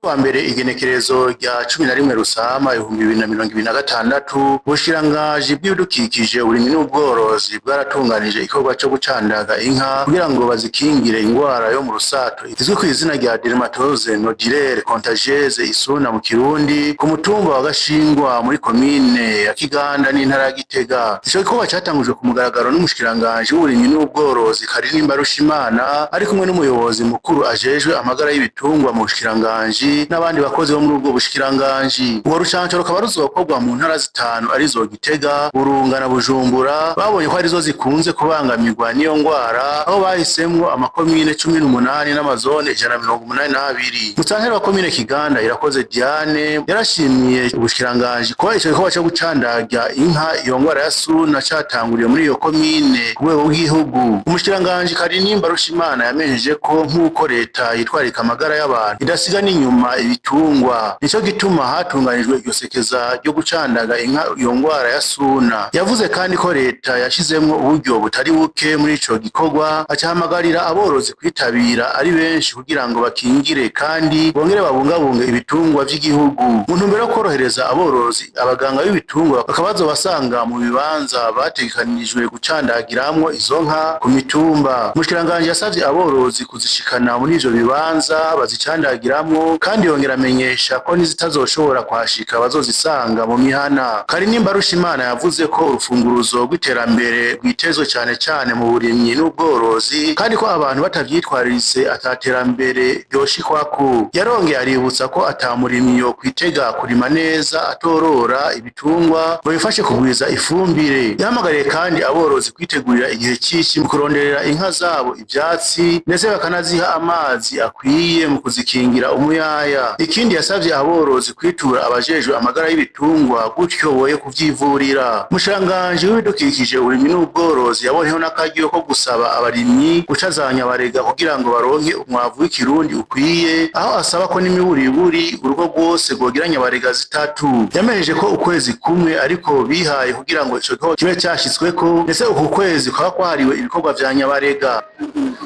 Wa mbere, igenekerezo rya 11 Rusama 2026, ubushikiranganji bw'ibidukikije, uburimyi n'ubworozi bwaratunganije igikorwa co gucandaga inka kugira ngo bazikingire ingwara yo mu rusato izwi kw'izina rya dermatose nodulaire contagieuse, isuna mu Kirundi, ku mutumba wa Gashingwa muri komine ya Kiganda n'intara ya Gitega. Ico gikorwa catangujwe ku mugaragaro n'umushikiranganji w'uburimyi n'ubworozi, Karine Mbarushimana, ari kumwe n'umuyobozi mukuru ajejwe amagara y'ibitungwa mu bushikiranganji n'abandi bakozi bo muri ubwo bushikiranganji. Urwo rucanco rukaba ruzokorwa mu ntara zitanu, arizo Gitega, Burunga na Bujumbura, babonye ko arizo zikunze kubangamirwa n'iyo ngwara, aho bahisemwo amakomine 18 n'amazone 182. Musitanteri wa komine Kiganda, Irakoze Diane, yarashimiye ubushikiranganji kuba ico gikorwa co gucandaga inka iyo ngwara ya suna catanguriye muri iyo komine ku rwego rw'igihugu. Umushikiranganji Karinimba Mbarushimana yamenyesheje ko nk'uko leta yitwararika amagara y'abantu, idasiga n'inyuma ibitungwa, nico gituma hatunganijwe iryo sekeza ryo gucandaga inka iyo ngwara ya suna. Yavuze kandi ko leta yashizemwo uburyo butari buke muri ico gikorwa, acahamagarira aborozi kwitabira ari benshi kugira ngo bakingire kandi bongere babungabunge ibitungwa vy'igihugu. Mu ntumbero yo korohereza aborozi, abaganga b'ibitungwa bakaba bazobasanga mu bibanza bategekanirijwe gucandagiramwo izo nka ku mitumba. Umushikiranganji yasavye aborozi kuzishikana muri ivyo bibanza bazicandagiramwo, kandi yongera amenyesha ko n'izitazoshobora kuhashika bazozisanga mu mihana. Karinimba Mbarushimana yavuze ko urufunguruzo rw'iterambere rwitezwe cane cane mu burimyi n'ubworozi, kandi ko abantu batavyitwararitse ataterambere ryoshikwako. Yarongeye aributsa ko ata murimyi yokwitega kurima neza atorora ibitungwa ngo bifashe kugwiza ifumbire. Yahamagariye kandi aborozi kwitegurira igihe c'ici mu kuronderera inka zabo ivyatsi, ndetse bakanaziha amazi akwiye mu kuzikingira umuyaya. Ikindi, yasavye aborozi kwitura abajejwe amagara y'ibitungwa, gutyo boye kuvyivurira. Umushikiranganji w'ibidukikije, uburimyi n'ubworozi yaboneyeho n'akaryo ko gusaba abarimyi guca za nyabarega kugira ngo baronke umwavu w'ikirundi ukwiye, aho asaba ko n'imiburiburi urugo rwose rwogira nyabarega zitatu. Yamenyesheje ko ukwezi kumwe ariko bihaye kugira ngo ico gikorwa kibe cashitsweko, ndetse uku kwezi kukaba kwahariwe ibikorwa vya nyabarega.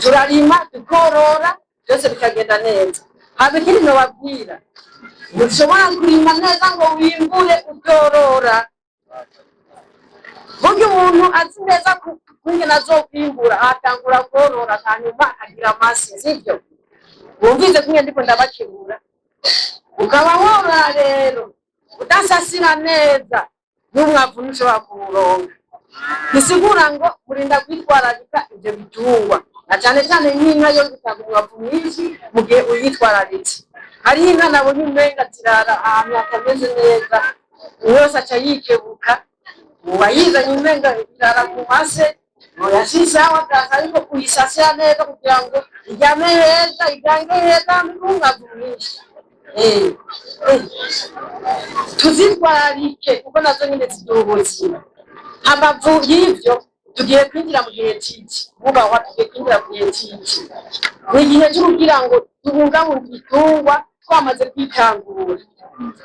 Turarima, tukorora, byose bikagenda neza. Haba ikindi nobabwira: ntushobora kurima neza ngo wimbure utorora. Burya umuntu azi neza kungene azokwimbura, atangura korora, hanyuma akagira amase. Sivyo? Wumvise kumwe ndiko ndabakebura. Ukaba worora rero udasasira neza, n'umwavu ntushobora kuwuronka. Bisigura ngo murinda kwitwararika ivyo bitungwa, na cane cane nk'inka yo gutanga umwavu mwinshi mu gihe uyitwararitse. Hariho inka nabonye umenga zirara ahantu hatameze neza, wese aca yikebuka uwayizanye, umenga irara mu mase. Oyasisawa gasa, ariko kuyisasira neza kugira ngo iryame heza, igange heza, n'umwavu mwinshi. Tuzitwararike kuko nazo nyene ziduha ubuzima. Hambavu y'ivyo, tugiye kwinjira mu gihe c'ici bubahwa, tugiye kwinjira mu gihe c'ici. Ni igihe cyo kugira ngo tubungabunge ibitungwa twamaze kwitangura.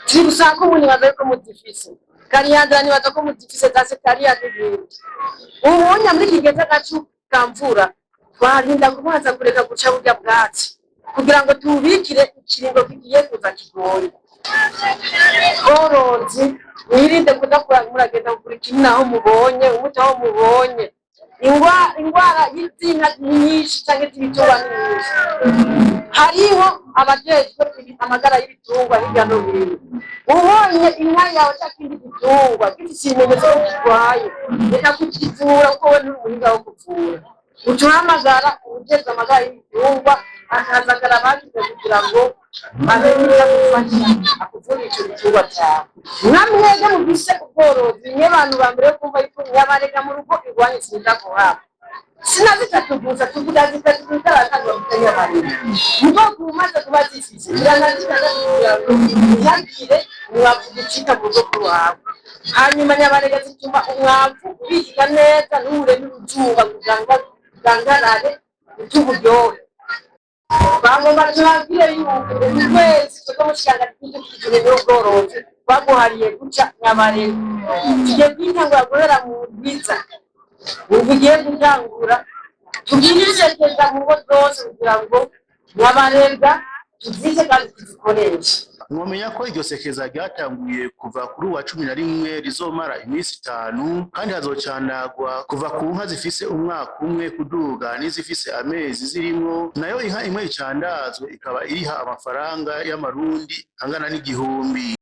Turi gusanga ko nibaza yuko muzifise kariyandira, nibaza ko muzifise za setariya n'ibindi. Ubunya muri iki gihe c'agacu ka mvura, twarinda kubanza kureka guca burya bwatsi kugira ngo tububikire ikiringo kigiye kuza kigoye. Borozi, mwirinde kuza muragenda kugura ikintu aho mubonye, umuti aho mubonye. Ingwara y'inka ni nyinshi canke z'ibitungwa ni nyinshi. Hariho abajejwe amagara y'ibitungwa hirya no hino. Ubonye inka yawe canke ikindi gitungwa gifise ibimenyetso ko kirwaye, reka kukivura kuko we nturi umuhinga wo kuvura. Uca uhamagara uwujejwe amagara y'ibitungwa, akaza akarabakize kugira ngo amenye ivyo agufasha, akuvurire ico gitungwa cawe. Nka mwebwe mufise ubworozi, mwe bantu ba mbere yo kumva yuko nyabarega mu rugo iwanyu sinza kuhaba. Sina zitatu gusa, tuvuga zitatu zitaratangwa guca nyabarega. Mugabo umaze kuba zifise, gira na zitandatu kugira ngo ntihagire umwavu gucika mu rugo rwawe. Hanyuma nyabarega zituma umwavu ubikika neza, ntuhure n'uruzuba kugira ngo ugangarare, ute uburyohe. Bagomba tubabwire yuko uku kwezi twebwe mu kiganza cy'ibidukikije n'ubworozi baguhariye guca nyabarega. Tugiye kwitangura guhera mu ndwiza ubu ugiye gutangura, tugire isekeza mu ngo zose kugira ngo nyabarega. Tuzice kandi tuzikoreshe. Mwomenya ko iryo sekeza ryatanguye kuva kuri uwa 11, rizomara iminsi 5, kandi hazocandagwa kuva ku nka zifise umwaka umwe kuduga n'izifise amezi zirimwo. Nayo inka imwe icandazwe ikaba iriha amafaranga y'amarundi angana n'1000.